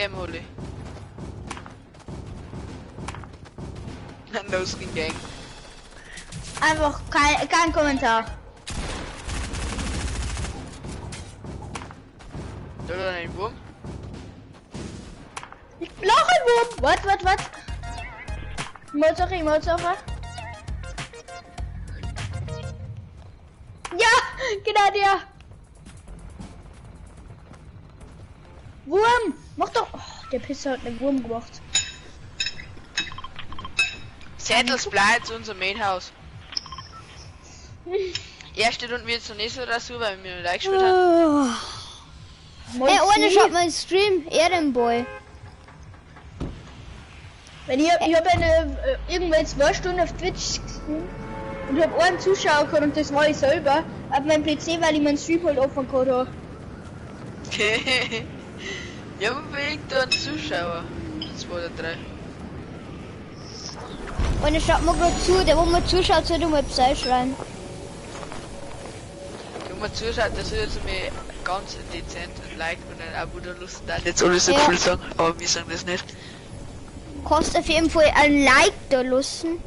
geben, Oli. No Skin Gang. Einfach kein Kommentar. Da oder ein Wurm? Ich brauche einen Wurm. Was, was, was? Molsache, Molsache. Ja, genau der. Wurm! Mach doch. Oh, der Pisser hat einen Wurm gemacht. Settles bleibt unser Main House. Er steht unten wird noch nicht so dazu, weil wir noch nicht gespielt haben. Hey, einer schaut meinen Stream, Ehrenboy. Wenn ich hab eine irgendwann 2 Stunden auf Twitch gestreamt und hab einen Zuschauer gehabt und das war ich selber auf meinem PC, weil ich meinen Stream halt offen gehabt habe. Ja, aber wegen da einen Zuschauer. 2 oder 3. Einer schaut mir gerade zu, der wo mir zuschaut, sollte mal Psy schreien. Der wo mir zuschaut, der soll jetzt mir ganz dezent ein Like und ein Abo da lassen. Da jetzt alle so Ja. cool sagen, aber wir sagen das nicht. Kostet auf jeden Fall ein Like da lassen.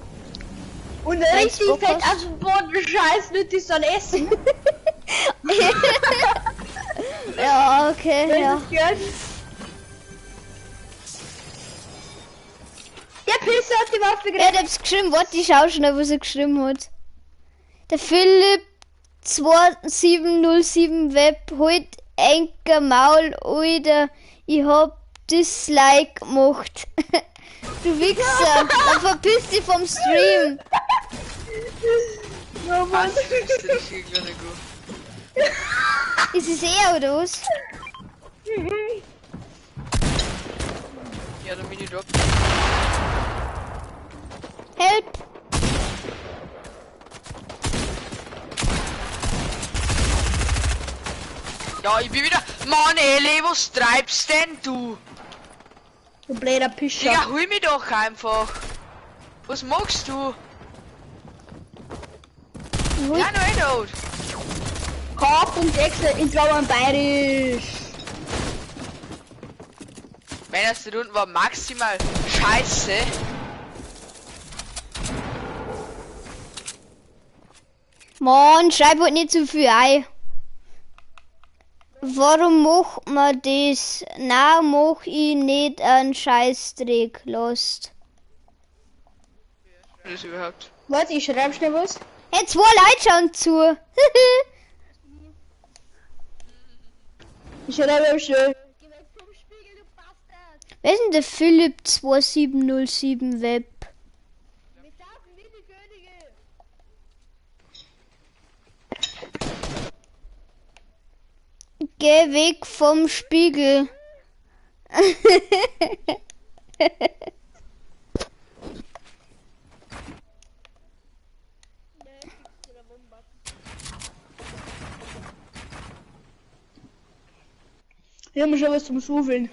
Und Wenn's richtig Bock fett hast. auf den Boden scheißen und die sollen essen. Ja, okay, Das ja. ist gehört. Der Pisser hat die Waffe Er gekriegt. hat etwas geschrieben, warte, ich schau schnell, was er geschrieben hat. Der Philipp 2707 Web, holt enker Maul, Alter, ich hab Dislike gemacht. Du Wichser, dann verpiss dich vom Stream. Oh Mann. Was? Das ist richtig kleine gut. Ist es er oder was? Ja, der Mini-Drop. Help! Ja, ich bin wieder. Mann, Eli, was treibst denn du? Du blöder Pischer. Digga, hol mich doch einfach. Was magst du? Hol- Ja, no, tot. K.exe in Klammern bayerisch. Meine erste Runde war maximal scheiße. Mann, schreib halt nicht zu viel ein. Warum macht man das? Na, mach ich nicht einen Scheißdreck, lost. Das überhaupt. Warte, ich schreib schnell was. Hey, 2 Leute schauen zu. Ich schreibe schnell. Wer ist denn der Philipp 2707 Web? Geh weg vom Spiegel. Wir haben schon was zum Schufeln.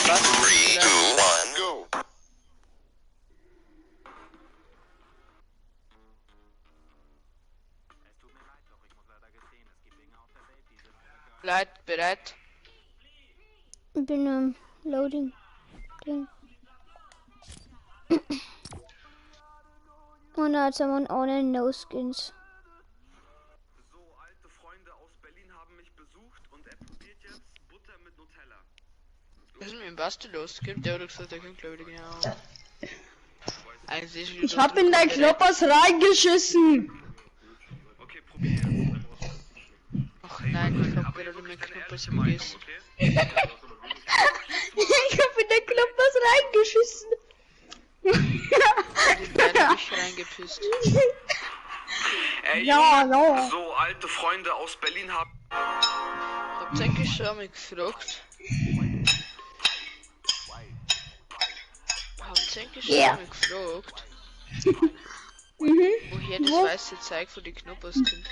Was? 3, 2, 1, go. Leute, bereit? Ich bin am Loading. Ding. Und jetzt haben wir ohne No Skins. So, alte Freunde aus Berlin haben mich besucht und er probiert jetzt Butter mit Nutella. Was ist mit dem Basti los? Gibt der hat gesagt, der kommt, glaube ich, genau. Eigentlich Ich hab in dein Knoppers reingeschissen. Okay, probier jetzt. Ach nein, ich hab Aber gerade jetzt mit wirklich deine Knoppers ehrliche Meinung, gegessen. okay? Ich hab in dein Knoppers reingeschissen. In den hab ich reingepisst. Ey, Ja, Junge, ja. so alte Freunde aus Berlin haben Habt ihr eigentlich schon mal gefragt? Habt ihr eigentlich schon Ja. mal gefragt? Woher das weiße Zeug von den Knoppers kommt?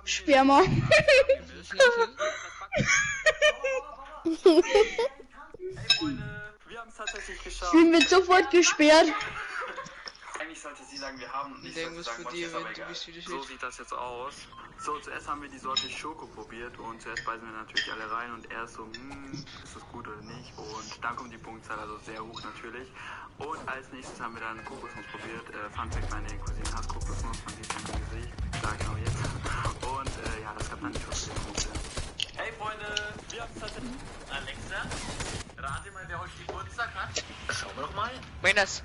Sperma. Hey Freunde, haben es tatsächlich geschafft. Stream wird sofort gesperrt. Eigentlich sollte sie sagen, wir haben und ich sollte Irgendwas sagen, von dir, ist aber wenn du egal. bist wieder So shit. sieht das jetzt aus. So, zuerst haben wir die Sorte Schoko probiert und zuerst beißen wir natürlich alle rein und er ist so, ist das gut oder nicht? Und dann kommt die Punktzahl, also sehr hoch natürlich. Und als nächstes haben wir dann Kokosnuss probiert. Fun Fact, meine Cousine hasst Kokosnuss, man sieht es im Gesicht. Da genau jetzt. Und ja, das gab dann nicht so viele Punkte. Hey Freunde, wir haben es tatsächlich. Alexa, rate mal, wer heute Geburtstag hat. Schauen wir doch mal. Männers.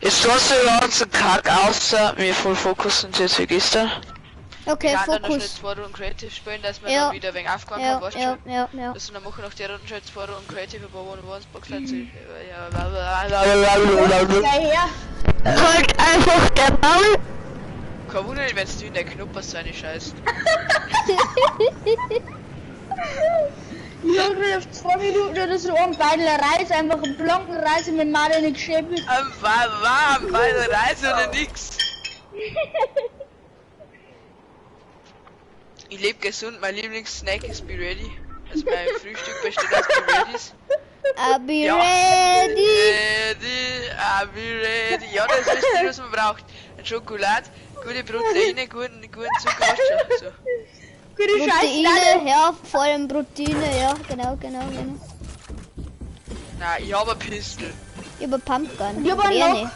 Jetzt schaust du über unseren Kack außer mir voll Fokus und jetzt wie gestern. Okay, Ja, dann noch schnell Fokus. 2 Runden Creative spielen, dass wir Ja. dann wieder ein wenig aufgegangen Ja, haben, weißt du ja, schon. ja, ja. Also dann machen wir nach der Runde schon 2 Runden Creative, ein paar One-on-Ones, Boxlights. Ja, Gleich her. Halt einfach der Maul. Kein Wunder, wenn du in der Knoppers seine Scheiße. Ich hab gerade auf 2 Minuten oder so einen Beidel Reis, einfach einen blanken Reis mit Madeleine geschäbelt. Am warm, bei der Reise oder nix. Ich lebe gesund, mein Lieblingssnack ist Be Ready. Also mein Frühstück besteht aus Be Readys. I'll be Ja. ready. Ready, I'll be ready. Ja, das ist das, was man braucht. Ein Schokolade, gute Proteine, guten Zucker, weißt du schon. So. Gute Scheiße. Proteine, ja, vor allem Proteine, ja, genau. Nein, ich habe eine Pistol. Ich hab eine Pumpgun. Ich hab einen Gerne. Lock.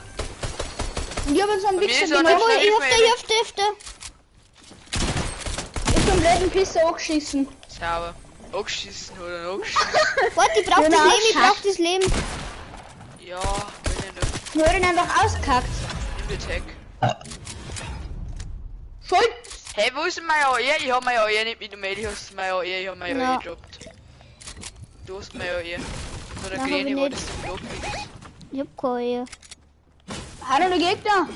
Und ich hab so einen Bei mir Wichser ist auch gemacht. noch Jawohl, ich Hilf hab mir, da, ich hab da, ich hab da. Ich hab so einen blöden Pisser angeschissen. Sauber. Angeschissen oder angeschissen. Warte, ich brauch das Genau, Leben, ich Schaff. brauch das Leben. Ja, bin ich nicht. Ich hab ihn einfach auskackt. Nimm den Tag. Schuld. Hey, wo ist denn mein AE? Ich hab mein AE nicht mitgenommen. Ich hast mein AE, ich hab mein Na. AE gedroppt. Du hast mein AE. So der Na, hab Grüne ich war nicht. das im Block. Ich hab keine. Hat er noch Gegner?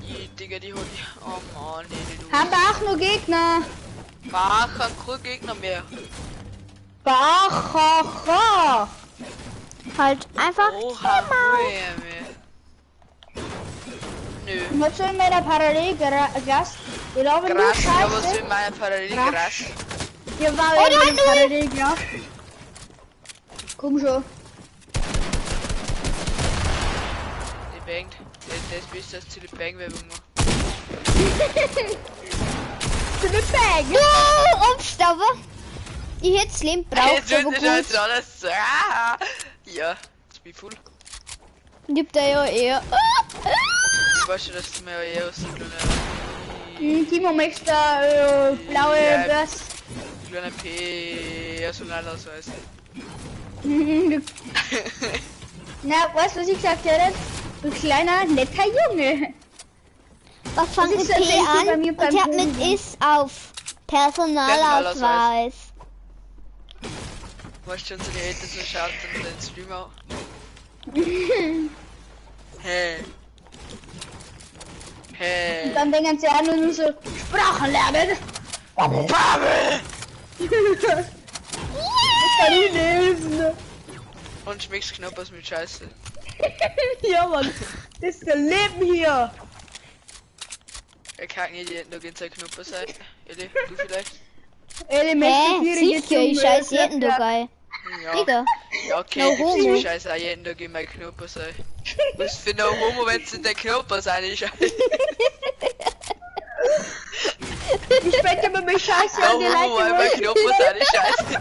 Die Digga, die hol ich. Oh Mann, nee, die Haben wir auch noch Gegner? du. Mach kein Gegner mehr. Bach, ha, ha. Halt einfach. Oh, Maul. Mehr. Nö. Ich hab so in meiner Parallelgras. Ich glaube nur Gras, ich hab was Scheiße. in meiner Parallelgras. Ja, war Oh, in der meinem hat null. Parallelglas. Komm schon. Die bangt. Das bist das zu die Bang-Werbung machen. Zu den Bang. Du, Obstauber. Ich hätte das Leben braucht, Jetzt wird aber das gut. schon alles. Ah, ja, jetzt bin ich voll. Ich hab da ja eher. Ich weiß schon, dass du mir ja eh aus dem kleinen. Timo möchte da blaue Ja. Börse. Kleiner Personalausweis. Na, weißt du, was ich gesagt hätte? Du kleiner, netter Junge. Was fängt Das mit ist P tatsächlich bei an mir und beim hört mit Boden. S auf? Personalausweis. Weißt du, unsere Eltern so schaut und den Stream auch. Hey. Hey. Und dann denken sie auch nur so, Sprachen lernen. Pavel! Das kann ich lesen. Und schmeckst Knoppers mit Scheiße. Ja, Mann. Das ist das Leben hier. Er kann nicht jeden Tag in sein Knoppers sein. Eli, du vielleicht? Elemente Hä? Sicher, ich scheiß jeden Tag ein. Ja. Digga. Ja, okay, No ich homo. scheiße auch jeden Tag in mein Knoppers sein. Was für no homo, wenn's in der Knoppers eine Scheiße. Ich spende immer mit Scheiße No an die homo, weil mein Leute. Knoppers eine Scheiße.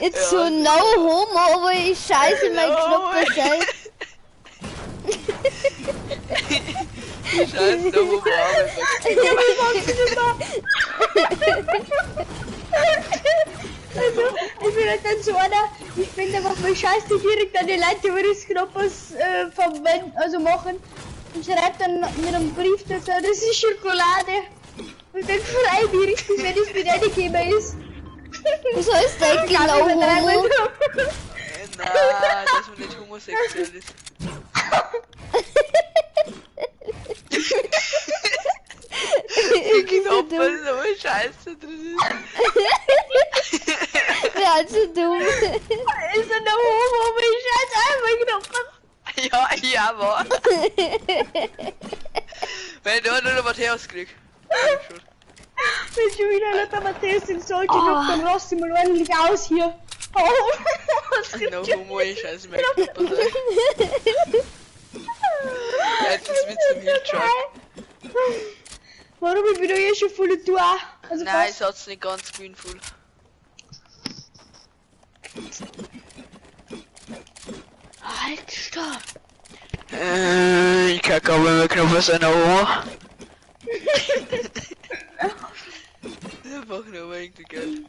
Jetzt so no homo, aber ich scheiße mein No Knoppers ein. Scheiße, no homo, aber mein Also, ich bin halt dann so einer, ich spende einfach mit Scheiße direkt an die Leute, die das Knoppers verwenden, also machen. Und schreibe dann mit einem Brief dazu, das ist Schokolade. Und dann freue ich mich richtig, wenn es mit reingekommen ist. Wieso ist der Kann ich no übertreiben. homo? Nein, dass man nicht homosexuell ist. Die Knoppers ist aber Scheiße drin ist. Wer ist so dumm? Ist ein Homo, aber ich scheiß einfach Knoppers. Ja, ja, war. Wenn ich da nur noch Matthäus krieg. Schon. Wenn schon wieder nicht der Matthäus den sollte, oh. Dann rast ich mal ordentlich aus hier. Oh. No homo, ich scheiße mein Knoppers ein. Jetzt ist mit zum Heel-Truck. Warum ich bin doch eh schon voll du auch. Also nein, es hat's nicht ganz grün voll. Halt, stopp! Ich kacke aber immer Knoppers ein, oh. Einfach nur wegen der Geld.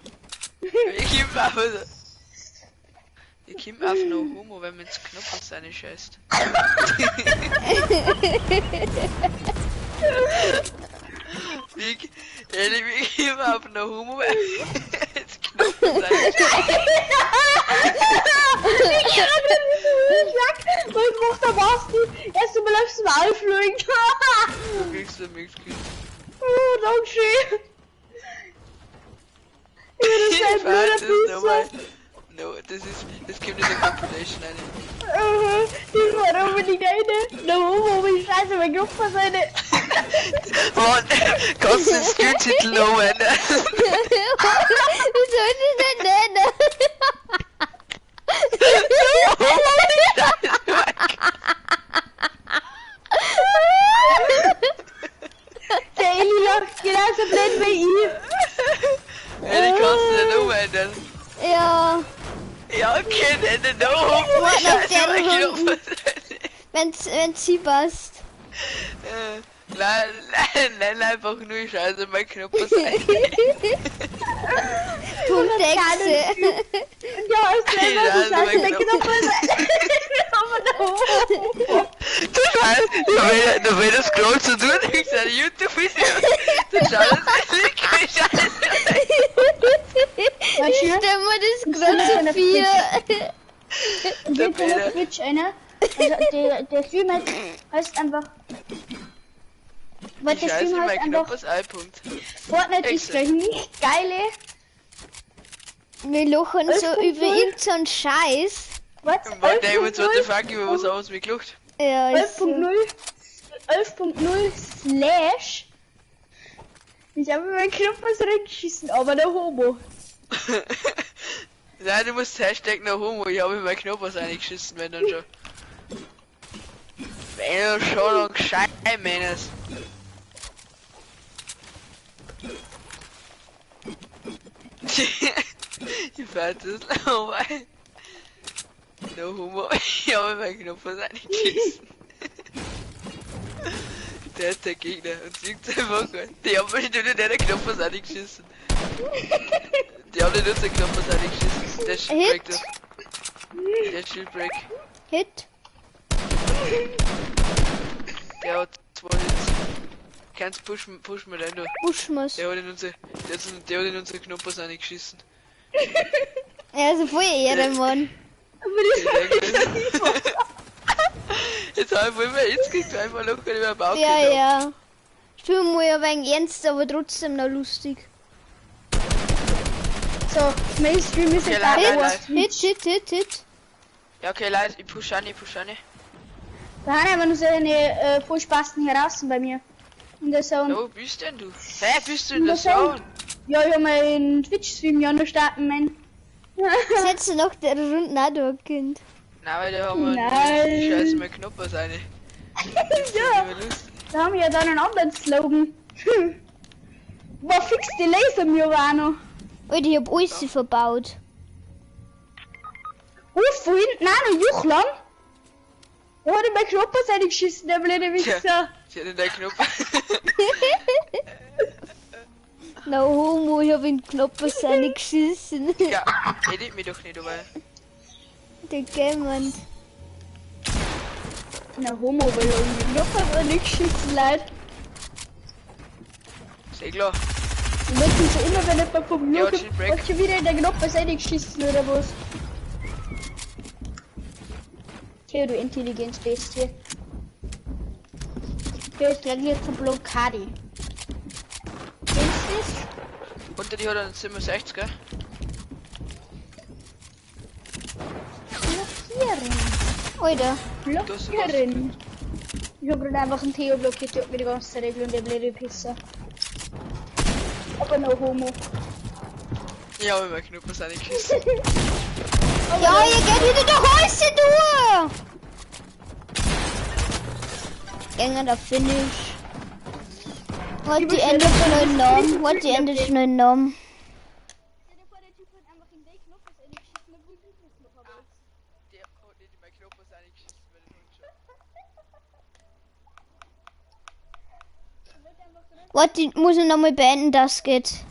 Ich komm auf no homo, wenn man ins Knoppers seine scheißt. Ich komm auf no homo, wenn man ins Knoppers seine scheißt. Was macht der Basti? Erst einmal aufs Maul fliegen. Du kriegst den Mix. Oh, dankeschön. Ich bin ein blöder Pisser. No, das gibt in der Compilation eine. Ich war unbedingt eine. No homo, ich scheiße, mein Knoppers eine. Mann, kannst du den Streamtitel noch ändern? Wie soll ich das denn nennen? Der Eli lacht genauso blöd wie ich. Eli, kannst du den umändern? Ja. Ja, okay, dann no homo. Warte auf der Runden. Wenn's sie passt. Nein, nein, nein, einfach nur Scheiße, mein Knoppers ein. Punkt Exe. Ja, ist selber so scheiße, der Knoppers ein. Du Scheiße, da wenn du scrollst und du denkst an YouTube-Video, dann schau das nicht, Scheiße. Ich stell mir das gerade zu viel. Geht in der Twitch einer. Also der Stream heißt einfach. Warte, der Stream heißt einfach. Fortnite ist gleich nicht geile. Wir lachen so über irgendeinen Scheiß. Was? 11.0 what the fuck, über was haben wir gelacht? Ja, 11.0 slash. Ich habe mir meinen Knoppers reingeschissen, aber der Homo. Nein, du musst Hashtag no homo, ich habe mir meinen Knoppers reingeschissen, wenn dann schon. Wenn du schon noch gescheit meinst. Ich weiß das nochmal. No homo, ich habe meinen Knoppers reingeschissen. Der ist der Gegner und siegt einfach. Die haben bestimmt nicht den Knoppers reingeschissen. Die haben nicht unseren Knoppers reingeschissen. Der Shieldbreak. Der Shieldbreak. Hit. Der hat 2 Hits. Kannst pushen, push mal rein, du. Push mal's. Der hat in unsere Knoppers reingeschissen. Ja, also voll Ehre, Mann. Jetzt hab ich voll mehr Hits gekriegt, einfach locker über den Bauch. Ja, ja. Spielen wir ja wegen ernst, aber trotzdem noch lustig. So, Mainstream ist okay, jetzt Hit, hit, hit, hit. Ja, okay, Leute, ich push an, Da haben aber nur so eine Vollspasten hier draußen bei mir. In der Zone. Wo bist denn du? Hä, bist du in der Zone? Ja, ich hab meinen Twitch-Stream ja noch starten, man. Setzt du noch der Runden auch da, Kind? Nein, weil da haben wir die Scheiße mal Knoppers eine. Ja, da haben wir ja dann einen anderen Slogan. Boah, fix die Laser mir aber auch noch. Alter, ich hab alles verbaut. Uff, von hinten auch noch Juchlan. Wo hat mein Knoppers reingeschissen, der blöde Wichser. Ich hätte den Knopf. No homo, ich hab in den Knoppers reingeschissen. Ja, edit mich doch nicht, aber. Der Gammon. Na homo, weil ich hab in den Knoppers reingeschissen, Leute. Sehr klar. Und wenn so immer, wenn jemand vom Jürgen hat schon wieder in der Knoppers reingeschissen oder was? Theo, du Intelligenzbestie. Ich bin jetzt gleich hier zur Blockade. Kennst du das? Unter die hat er 67, gell? Blockieren. Alter. Blockieren. Ich hab gerade einfach einen Theo blockiert, der hat mir die ganze Regel und der blöde Pisser. Aber no homo. Ich hab immer Knoppers reingeschissen. Ja, ihr geht wieder durch Häuser durch! Gänge der Finish. What die ändert schnell Namen? What die ändert schnell Namen? Stell dir vor, der Typ hat einfach in den Knoppers reingeschissen, obwohl du das noch aber jetzt. Der hat nicht in mein Knoppers reingeschissen, weil ich schon. Warte, muss ich nochmal beenden, das geht.